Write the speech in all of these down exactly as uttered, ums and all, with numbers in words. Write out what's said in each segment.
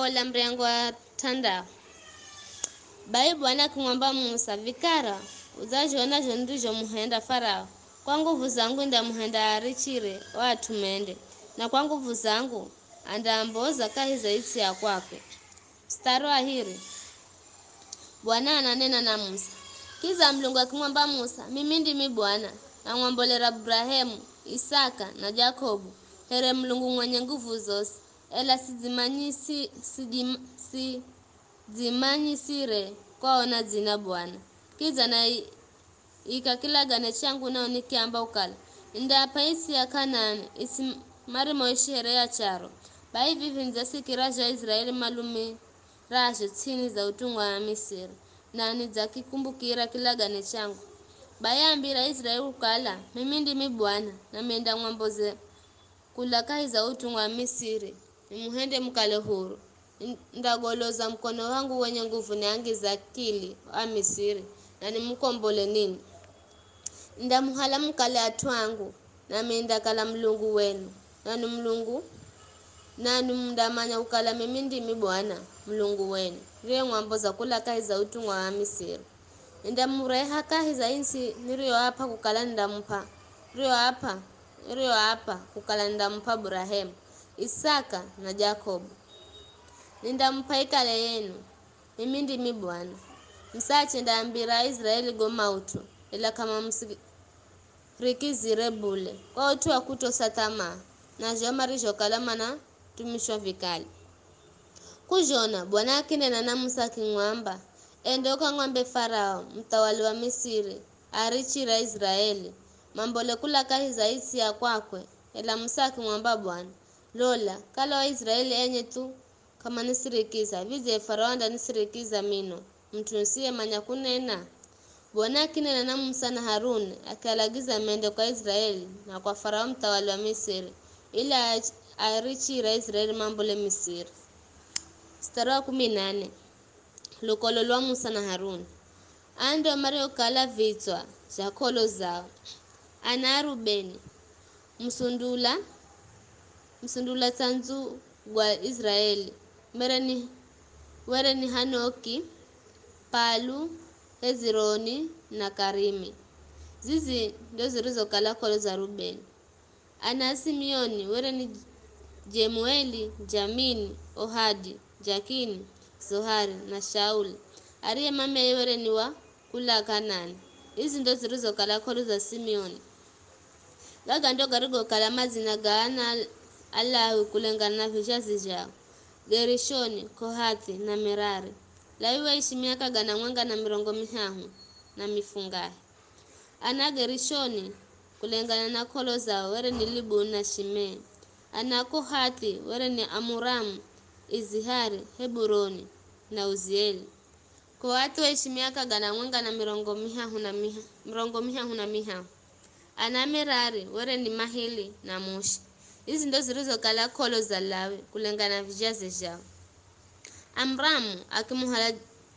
Ola muryango wa t'andahu. Bai Bwana akimwamba Musa, "Vikara, udzazhona zho nirizhomuhenda Farao, kwa nguvu zangu ndamuhenda aarichire o at'u mende, na kwa nguvu zangu andaamboza kahi za its'i ya kwakwe." Mstari wa hiri, Bwana ananena na Musa. Kidza Mulungu akimwamba Musa, "Mimi ndimi Bwana, namwambolera Burahemu, Isaka na Jakobu, here Mulungu mwenye nguvu zosi, ela sidzimanyisi, sidzim, sidzimanyisire kwa ona dzina Bwana. Kidza na ika kilagane changu nao nikiamba ukala, 'Nindaap'a its'i ya Kanaani, its'i marimoishi here ya charo.' Bai vivi nidzasikira zho Aiziraeli malumirazho ts'ini za utungwa wa Misiri, na nidzakikumbukira kilagane changu. Bai ambira Aiziraeli kukala, 'Mimi ndimi Bwana, nami nindamwamboze kula kahi za utungwa wa Misiri, nimuhende mukale huru. Ni, nindagoloza mukono wangu wenye nguvu niangize akili o Amisiri, na nimukombole ninwi. Nindamuhala mukale at'u angu, nami nindakala Mulungu wenu, nanwi Mulungu, nanwi mundamanya kukala mimi ndimi Bwana, Mulungu wenu, niriyemwamboza kula kahi za utungwa wa Misiri. Nindamureha kahi za its'i niriyoap'a kukala nindamup'a, niriyoap'a, niriyoap'a kukala nindamup'a Burahemu, Isaka na Jakobu. Nindamup'a ikale yenu. Mimi ndimi Bwana. Musa achendaambira Aiziraeli go maut'u, ela k'amamusirikizire bule, kwa ut'u wa kutosa th'amaa, na zho marizhokala manatumishwa vikali. K'uzhona, Bwana akinena na Musa akimwamba, "Enda ukamwambe Farao, muthawali wa Misiri, aarichire Aiziraeli, mambole kula kahi za its'i ya kwakwe." Ela Musa akimwamba Bwana, "Lola, kala o Aiziraeli enye thu k'amanisirikiza, vidze Farao andanisirikiza mino, mut'u nisiyemanya kunena?" Bwana akinena na Musa na Haruni, akialagiza mende kwa Aiziraeli na kwa Farao muthawali wa Misiri, ili aa-, aarichire Aiziraeli mambole Misiri. Mstari wa kumi na nne. Lukolo lwa Musa na Haruni. Aa ndo mariokala vitswa zha kolo zao. Ana a Rubeni, musundula, musundula tsandzu gwa Israeli, mere ni, were ni Hanoki, Palu, Hezironi na Karimi. Zizi ndo zirizokala kolo za Rubeni. Ana a Simioni were ni Jemueli, Jamini, Ohadi, Jakini, Zohari na Shauli, ariye mameye were ni wa kula Kanani. Izi ndo zirizokala kolo za Simioni. Gaga ndo garigokala madzina ga ana a Lawi kulengana na vizhazi zhao: Gerishoni, Kohathi na Merari. Lawi waishi miaka gana mwenga na mirongo mihahu na mifungahe. Ana a Gerishoni kulengana na kolo zao were ni Libuni na Shimei. Ana a Kohathi were ni Amuramu, Izihari, Heburoni na Uzieli. Kohathi waishi miaka gana mwenga na mirongo mihahu na miha, mirongo mihahu na mihahu. Ana a Merari were ni Mahili na Mushi. Izi ndo zirizokala kolo za Lawi kulengana na vizhazi zhao. Amuramu akimuhala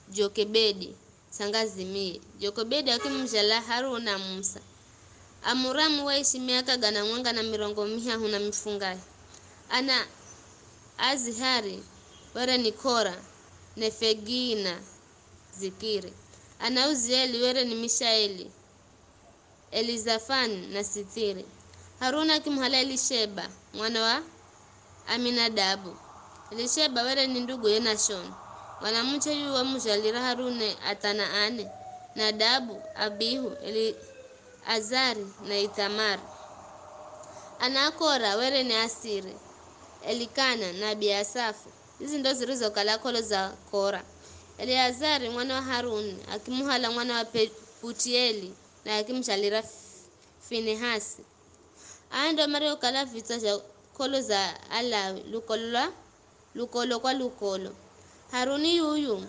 Jokebedi, sanga zimiye. Jokebedi akimuzhala Haruni na Musa. Amuramu waishi miaka gana mwenga na mirongo mihahu na mifungahe. Ana a Izihari were ni Kora, Nefegi na Zikiri. Ana a Uzieli were ni Mishaeli, Elizafani na Sithiri. Haruni akimuhala Elisheba, mwana wa Aminadabu. Elisheba were ni nduguye Nashoni. Mwanamuche yuyu wamuzhalira Haruni athana ane: Nadabu, Abihu, Eliazari na Ithamari. Ana a Kora were ni Asiri, Elikana na Abiasafu. Izi ndo zirizokala kolo za Kora. Eliazari mwana wa Haruni akimuhala mwana wa Pe-, Putieli, naye akimuzhalira F-, Finehasi. Aa ndo mariokala vitswa zha kolo za Alawi, lukolo lwa, lukolo kwa lukolo. Haruni yuyu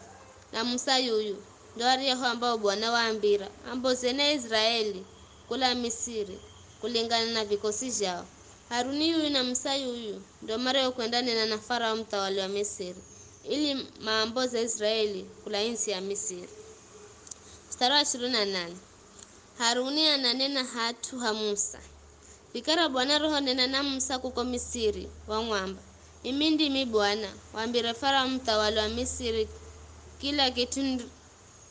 na Musa yuyu ndo aryahu ambao Bwana waambira, "Ambozeni Aiziraeli kula Misiri kulingana na vikosi zhao." Haruni yuyu na Musa yuyu ndo mariokwendanena na Farao muthawali wa Misiri, ili maamboze Aiziraeli kula its'i ya Misiri. Mstari wa ishirini na nane. Haruni ananena hat'u ha Musa. Vikara Bwana arihonena na Musa kuko Misiri, wamwamba, Mimi ndimi Bwana, wambire Farao muthawali wa Misiri kila kit'u nd-,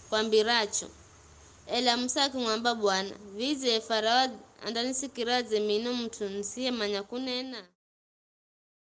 kwambiracho. Ela Musa akimwamba Bwana, "Vidze Farao andanisikira dze mino mut'u nisiyemanya kunena?"